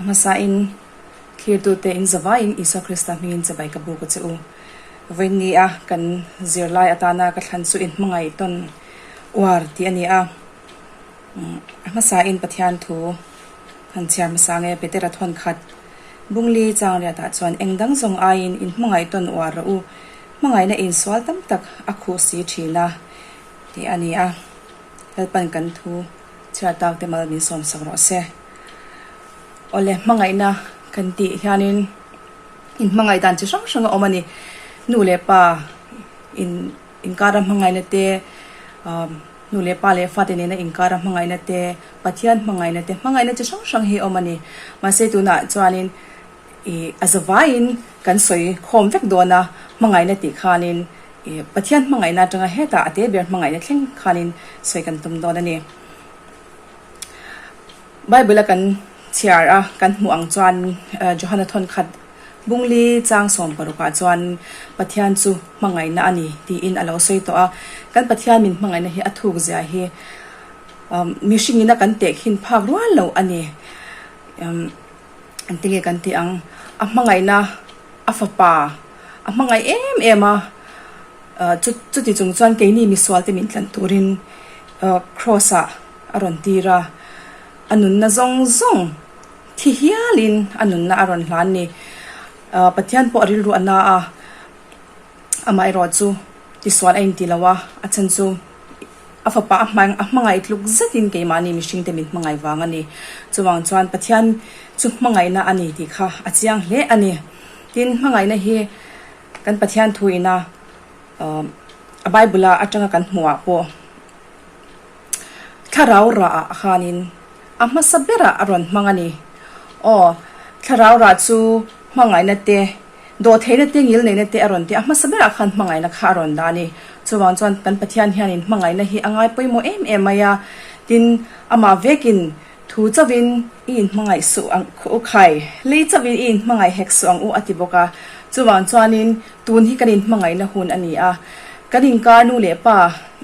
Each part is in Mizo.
hmasain thlirtute in zavaiin Isua Krista hmingin chibai ka buk a che u. Vawiin a kan zirlai atana ka thlan chu inhmangaih tawn uar tih a ni a. A hmasain Pathian thu han chhiar hmasa nge Petera thawn khat Bungli changriatah chuan eng dang zawng aiin inhmangaih tawn uar rawh u, hmangaihna insual tam tak a khuh si thin a tih a ni a. Lalpan kan thu chhiar tak te mal min sawm sak rawh se. Awle hmangaihna kan tih hianin inhmangaih dan chi hrang hrang a awm a ni. Nu leh pa in inkara hmangaihna te nu leh pa leh fate nena inkara hmangaihna te, Pathian hmangaihna te, hmangaihna chi hrang hrang hi a awm a ni. Mahse tunah chuanin ih a zavaiin kan sawi khawm vek dawn a, hmangaihna tih khanin ih Pathian hmangaihna atanga hetah a te ber hmangaihna thleng khanin sawi kan tum dawn a ni. Bible a kan chhiar a, kan hmuh ang chuan Johana thawnkhat Bungli chang 16 ah chuan Pathian chu hmangaihna a ni tiin a lo sawi tawh a. Kan Pathian min hmangaihna hi a thuk zia hi mihringin a kan tehkhin phak rual lo a ni. Engtinge kan tih ang? A hmangaihna a fapa a hmangaih em em a, chuti chung chuan keini misualte min tlan turin Kraws ah a rawn tir a, a nunna zawng zawng Thi hialin a nunna a rawn hlan ni. Pathian pawh a rilru a na a, amaherawh chu tisual a inti lo a, a chhan chu a fapa a hmang a hmangaih tluk zetin keimahni mihringte min hmangaih vang a ni. Chuvang chuan Pathian chu hmangaihna a ni tih kha a chiang hle a ni. Tin, hmangaihna hi kan Pathian thu ina a Bible-a atanga kan hmuhah pawh Thlarau rah ah khanin a hmasa berah a rawn hmang a ni. Aw, thlarau rah chu hmangaihna te, dawhtheihna te, ngilneihna te a rawn ti a, hmasa berah khan hmangaihna kha a rawn dah a ni. Chuvang chuan kan Pathian hianin hmangaihna hi a ngai pawimawh em em mai a, tin, amah vekin thu chauhin i inhmangaih suh ang u khai, lei chauhin i inhmangaih hek suh ang u a ti bawk a. Chuvang chuanin tun hi kan inhmangaihna hun a ni a, kan inkar nu leh pa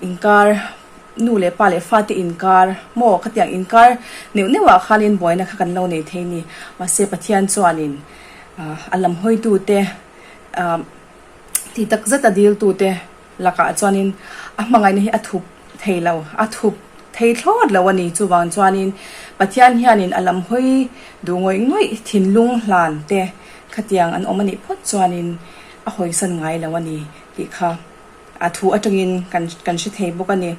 inkar, Nu leh pa leh fate inkar maw khatiang inkar neuh neuh ah khanin buaina kha kan lo nei thei ni. Mahse Pathian chuanin a lam hawitute ti tak zet a diltute lakah chuanin a hmangaihna hi a thup thei lo, a thup thei thlawt lo a ni. Chuvang chuanin Pathian hianin a lam hawi duh ngawih ngawih thinlung hlan te khatiang an awm a nih phawt chuanin a hawisan ngai lo a ni tih kha. A thu atangin kan kan hre thei bawk a ni.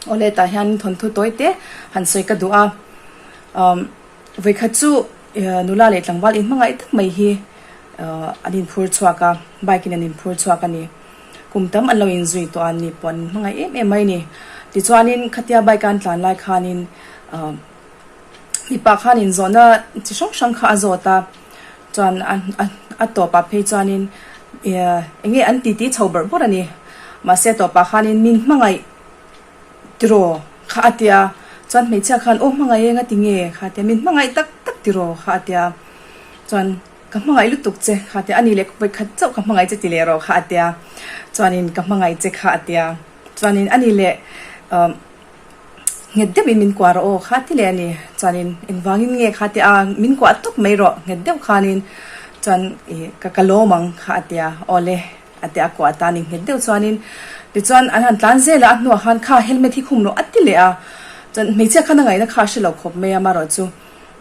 Awle tah hian thawnthu tawi te han sawi ka duh a. Umm vawikhat chu nula leh tlangval inhmangaih tak mai hi an inphur chhuak a, bike in an inphur chhuak a ni. Kum tam an lo inzui tawh a, ni pawh an inhmangaih em em mai a ni. Tichuanin khatia bike a an tlan lai khanin umm mipa khanin zawhna chi hrang hrang kha a zawt a. Chuan a tawpah phei chuanin eng nge an titi chho bawrh bawrh a ni. Mahse a tawpah khanin min hmangaih tiraw kha a tia. Chuan hmeichhia khan aw hmangaih eng a ti nge kha a tia. Min hmangaih tak tak tiraw kha a tia. Chuan ka hmangaih lutuk che kha a tia. A ni leh vawikhat chauh ka hmangaih che ti leh rawh kha a tia. Chuanin ka hmangaih che kha a tia. Chuanin a ni leh. Nghet deuhin min kuah rawh aw kha ti leh a ni. Chuanin engvangin nge kha tia a, min kuah tawp mai rawh nghet deuh khanin chuan ih ka ka lawm ang kha a tia aw le a tia a kuah ta a ni nghet deuh chuanin tichuan an han tlan zel a, a hnuah khan kha helmet hi khum rawh a ti leh a, chuan hmeichhia khan a ngaihna kha a hre lo khawp mai a amaherawh chu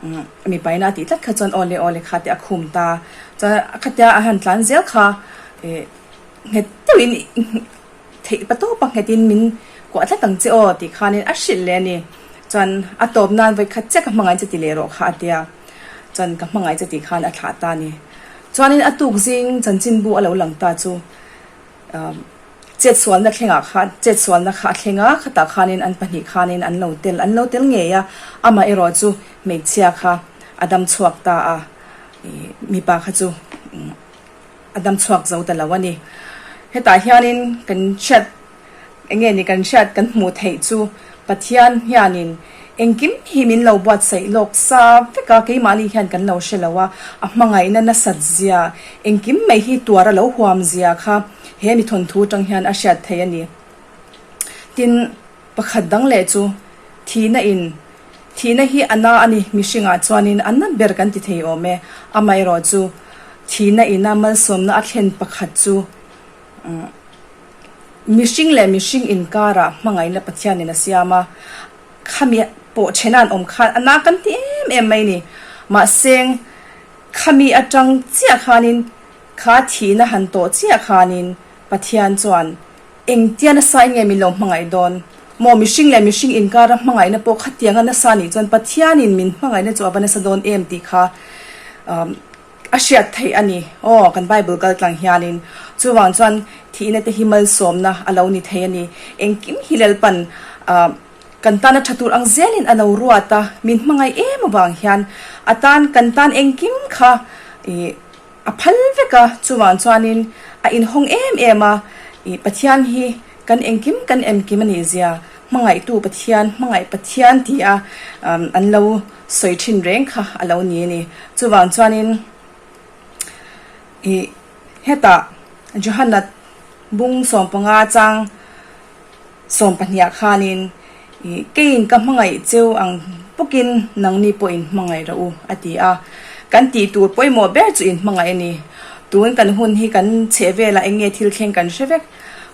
umm mipa ina a tih tlat kha chuan aw le aw le kha tia a khum ta chuan khatia an han tlan zel kha ih nghet deuhin Theih pa tawp a nghetin min kuah tlat ang che aw tih khanin a hrilh leh a ni. Chuan a tawp nan vawi khat chiah ka hmangaih che ti leh rawh kha a tia. Chuan ka hmangaih che tih khan a thlah ta a ni. Chuanin a tuk zing chanchinbu a lo lang ta chu chetsualna thlengah khan chetsualna kha a thleng a, khatah khanin an pahnih khanin an lo tel an lo tel ngei a, amah erawh chu hmeichhia kha a dam chhuak ta a, mipa kha chu. A dam chhuak zo ta lo a ni. Hetah hianin kan hriat eng nge ni kan hriat kan hmuh theih chu Pathian hianin engkim hi min lo buatsaih lawk sa vek a, keimahni hian kan lo hre lo a, a hmangaihna nasat zia, engkim mai hi tuar a lo huam zia kha he mi thawnthu atang hian a hriat theih a ni. Tin, pakhat dang leh chu thihna in. Thihna hi a na a ni, mihringah chuanin a na ber kan ti thei awm e. Amaherawhchu, thihna ina malsawmna a thlen pakhat chu mihring leh mihring inkarah hmangaihna Pathianin a siam a, khami pawh thena an awm khan a na kan ti em em mai ni. Mahse, khami atang chiah khanin kha thihna han tawh chiah khanin Pathian chuan Engtia nasa in nge min lo hmangaih dawn? Maw mihring leh mihring inkara hmangaihna pawh khatianga nasa nih chuan Pathianin min hmangaihna chu a va nasa dawn em tih kha a hriat theih a ni. Aw, kan Bible kal tlang hianin chuvang chuan thihna te hi malsawmna a lo ni thei a ni. Engkim hi Lalpan kan tana tha tur ang zelin a lo ruat a, min hmangaih em avang hian a tan kan tan engkim kha ih A phal vek a, chuvang chuanin a inhawng em em a, ih Pathian hi kan engkim kan emkim a nih zia, hmangaihtu Pathian, hmangaih Pathian ti a an lo sawi thin reng kha a lo ni a ni. Chuvang chuanin ih hetah Johana bung 15 chang 12 khanin Ih, keiin ka hmangaih cheu ang bawkin nangni pawh in hmangaih rawh u, a ti a. Kan tih tur pawimawh ber chu in hmangaih a ni. Tun kan hun hi kan chheh velah eng nge thil thleng kan hre vek.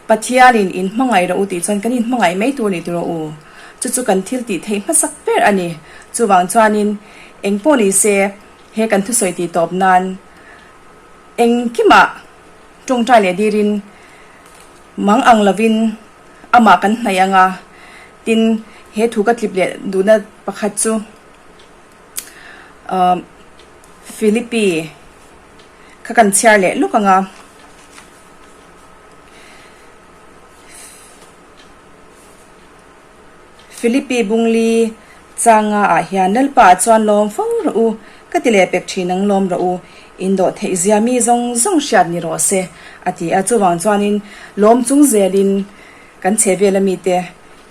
Pathianin in hmangaih rawh u tih chuan kan in hmangaih mai tur ni tiraw u. Chu chu kan thil tih theih hmasak ber a ni. Chuvang chuanin eng pawh ni se he kan thusawi tih tawp nan engkimah tawngtai leh dirin mang ang lovin Amah kan hnaih ang a, tin he thu ka tlip leh duhna pakhat chu ahh Philippi kha kan chhiar leh lawk ang a. Philippi Bungli changa ah hian Lalpa ah chuan lawm fo rawh u, ka ti leh pek thin ang lawm rawh u, in dawh theih zia mi zawng zawng hriat ni rawh se a ti a, chuvang chuanin lawm chung zelin kan chhe vel a mite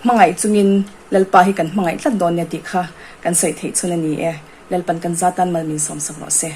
hmangaih chungin Lalpa hi kan hmangaih tlat dawn nia tih kha kan sawi theih chhun a ni e, Lalpan kan zatan mal min sawmsak rawh se.